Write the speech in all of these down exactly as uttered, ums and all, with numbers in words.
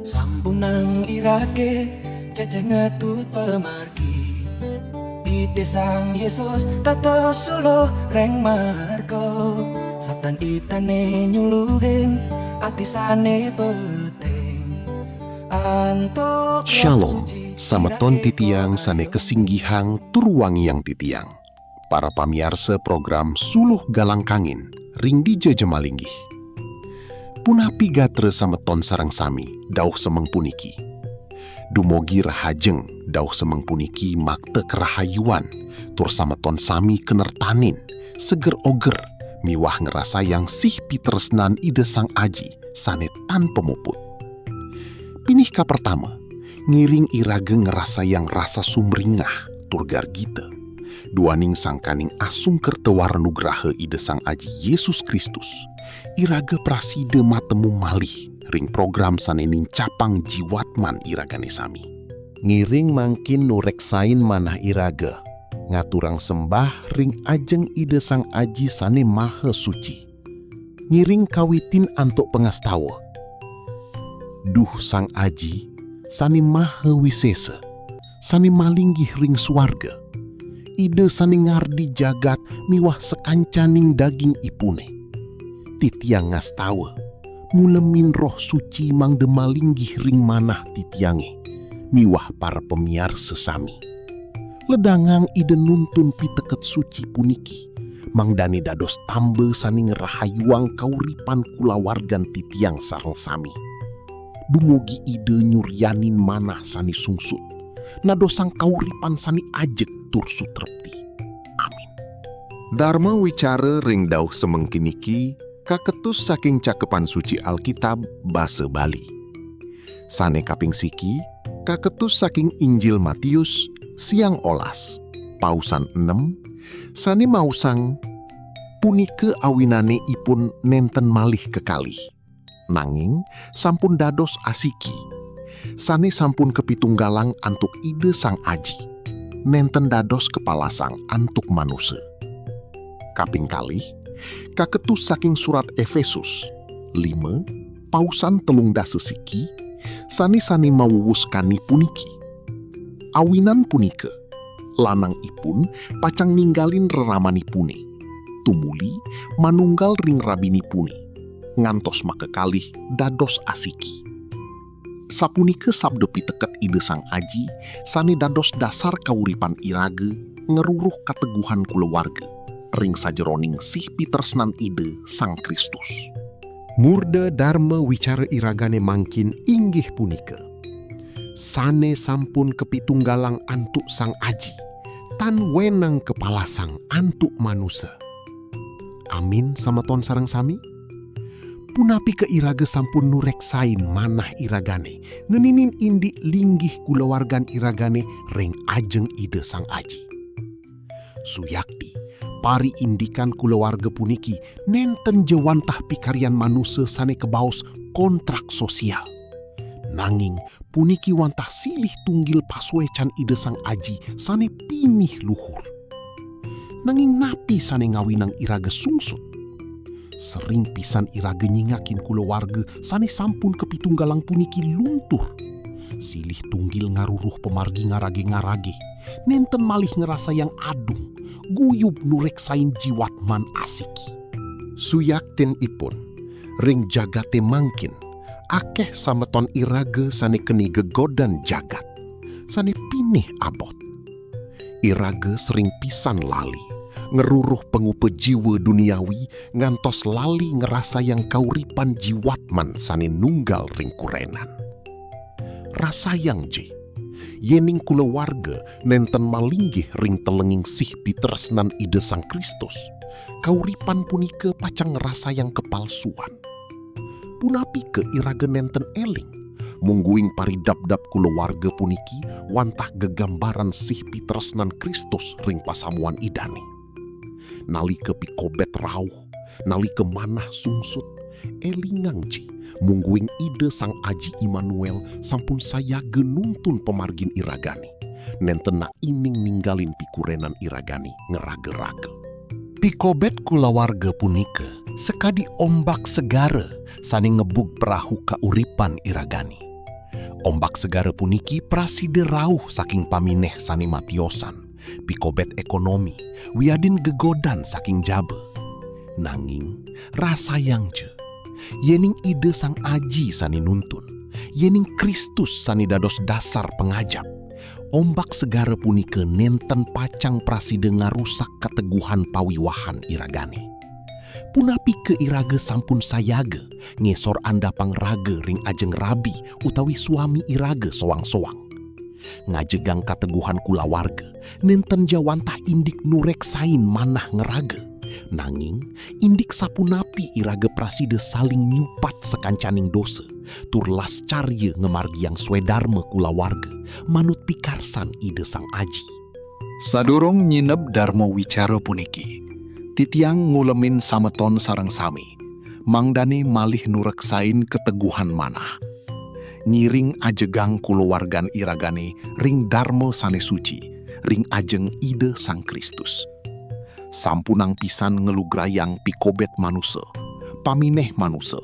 Sampunang irage cece ngetut pemargi. Ide Sang Yesus tato suluh reng marga. Satan itane nyuluhin ati sane peteng. Antuk Shalom, sameton titiang sane kesinggihang tur wangiang titiang. Para pamiarsa program Suluh Galang Kangin ring dija ja malinggih. Punapi gatra sameton sareng sami dauh semeng puniki? Dumugi rahajeng dauh semeng puniki makta karahayuan tur sameton sami kanertanin, seger oger, miwah ngrasayang sih pitresnan Ida Sang Aji sane tan pamuput. Pinih kapertama, ngiring iraga ngrasayang rasa sumringah tur gargita duaning sangkaning asung kerta wara nugraha Ida Sang Aji Yesus Kristus, iraga prasida matemu malih ring program sane nincapang jiwatman iragane sami. Ngiring mangkin nureksain manah iraga, ngaturang sembah ring ajeng Ida Sang Aji sane maha suci. Ngiring kawitin antuk pangastawa. Duh Sang Aji, sane maha wisesa, sane malinggih ring suarga, Ida sane ngardi jagat miwah sakancaning dagingipune. Titiang ngastawa, mulemin Roh Suci mangda malinggih ring manah titiange miwah para pamiarsa sami. Ledangang Ida nuntun piteket suci puniki, mangdane dados tamba sane ngrahayuang kauripan kulawargan titiang sareng sami. Dumugi Ida nyuryanin manah sane sungsut, nadosang kauripan sane ajeg tur sutrepti. Amin. Darma wicara ring dauh semengkin niki kaketus saking Cakepan Suci Alkitab basa Bali. Sane kaping siki kaketus saking Injil Matius, siang olas, pausan enem, sane maosang, "Punika awinane ipun nenten malih kekalih, nanging sampun dados asiki, sane sampun kapitunggalang antuk Ida Sang Aji, nenten dados kapalasang antuk manusa." Kaping kalih, kaketus saking surat Efesus, lima, pausan telung dasa siki, sane-sane mawuwus kani puniki. Awinan punika, lanangipun pacang ninggalin reramanipune, tumuli manunggal ring rabinipune, ngantos makakalih dados asiki. Sapunika sabda piteket Ida Sang Aji sane dados dasar kauripan iraga ngruruh kateguhan kulawarga ring sajeroning sih pitresnan Ida Sang Kristus. Murda darma wicara iragane mangkin inggih punika, sane sampun kapitunggalang antuk Sang Aji, tan wenang kapalasang antuk manusa. Amin, sameton sareng sami? Punapike iraga sampun nureksain manah iragane, ngeninin indik linggih kulawargan iragane ring ajeng Ida Sang Aji? Suyakti, pariindikan kulawarga puniki nenten ja wantah pikaryan manusa sane kabaos kontrak sosial. Nanging puniki wantah silih tunggil pasuecan Ida Sang Aji sane pinih luhur. Nanging napi sane ngawinang iraga sungsut? Sering pisan iraga nyingakin kulawarga sane sampun kapitunggalang puniki luntur. Silih tunggil ngaruruh pamargi ngarage-ngarage, nenten malih ngrasayang adung, guyub nureksain jiwatman asiki. Suyaktinipun, ring jagate mangkin, akeh sameton iraga sane keni gegodan jagat, sane pinih abot. Iraga sering pisan lali, ngruruh pangupa jiwa duniawi ngantos lali ngrasayang kauripan jiwatman sane nunggal ring kurenan. Rasayang ja, yening kulawarga nenten malinggih ring telenging sih pitresnan Ida Sang Kristus, kauripan punika pacang ngrasayang kapalsuan. Punapike iraga nenten eling, mungguing paridabdab kulawarga puniki wantah gegambaran sih pitresnan Kristus ring pasamuan Idane? Nalika pikobet rauh, nalika manah sungsut, elingang ja, mungguing Ida Sang Aji Immanuel sampun sayaga nuntun pamargin iragane, nenten nak ining ninggalin pikurenan iragane ngraga-raga. Pikobet kulawarga punika sakadi ombak segara sane ngebug perahu kauripan iragane. Ombak segara puniki prasida rauh saking pamineh sane matiosan, pikobet ekonomi, wiadin gegodan saking jaba. Nanging, rasayang ja, yening Ida Sang Aji sane nuntun, yening Kristus sane dados dasar pangajap, ombak segara punika nenten pacang prasida ngarusak kateguhan pawiwahan iragane. Punapike iraga sampun sayaga ngesor andapang raga ring ajeng rabi utawi suami iraga soang-soang? Ngajegang kateguhan kulawarga nenten ja wantah indik nureksain manah ngraga, nanging indik sapunapi iraga prasida saling nyupat sakancaning dosa, tur lascarya ngamargiang swedarma kulawarga manut pikarsan Ida Sang Aji. Sadurung nyineb darma wicara puniki, titiang ngulemin sameton sareng sami, mangdane malih nureksain kateguhan manah. Ngiring ajegang kulawargan iragane ring darma sane suci, ring ajeng Ida Sang Kristus. Sampunang pisan nglugrayang pikobet manusa, pamineh manusa,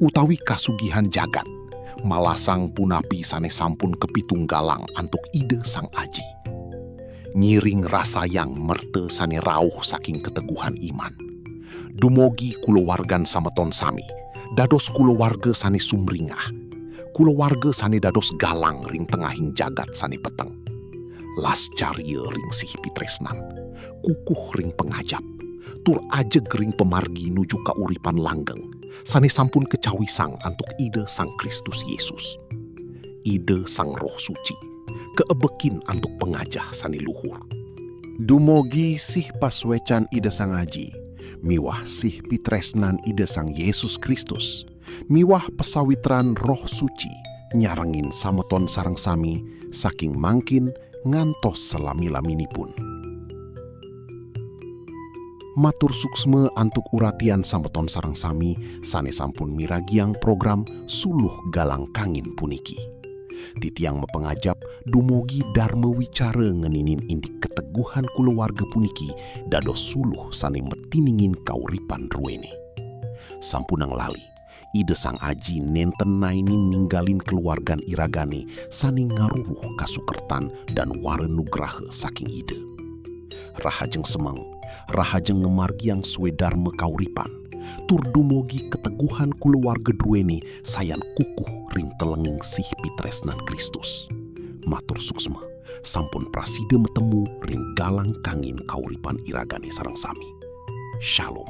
utawi kasugihan jagat, malasang punapi sane sampun kapitunggalang antuk Ida Sang Aji. Ngiring rasayang merta sane rauh saking kateguhan iman. Dumugi kulawargan sameton sami, dados kulawarga sane sumringah, kulawarga sane dados galang ring tengahing jagat sane peteng. Lascarya ring sih pitresnan, kukuh ring pangajap, tur ajeg ring pamargi nuju kauripan langgeng, sane sampun kacawisang antuk Ida Sang Kristus Yesus. Ida Sang Roh Suci, kaebekin antuk pangajah sane luhur. Dumugi sih pasuecan Ida Sang Aji, miwah sih pitresnan Ida Sang Yesus Kristus, miwah pasawitran Roh Suci, nyarengin sameton sareng sami, saking mangkin ngantos salami-laminipun. Matur suksma antuk uratian sameton sareng sami sane sampun miragiang program Suluh Galang Kangin puniki. Titiang mapangajap dumugi darma wicara ngeninin indik kateguhan kulawarga puniki dados suluh sane matiningin kauripan druene. Sampunang lali, Ida Sang Aji nenten naenin ninggalin kulawargan iragane sane ngaruruh kasukertan dan wara nugraha saking Ida. Rahajeng semeng, rahajeng ngamargiang swedarma kauripan, tur dumugi kateguhan kulawarga druene sayan kukuh ring telenging sih pitresnan Kristus. Matur suksma, sampun prasida matemu ring galang kangin kauripan iragane sareng sami. Shalom.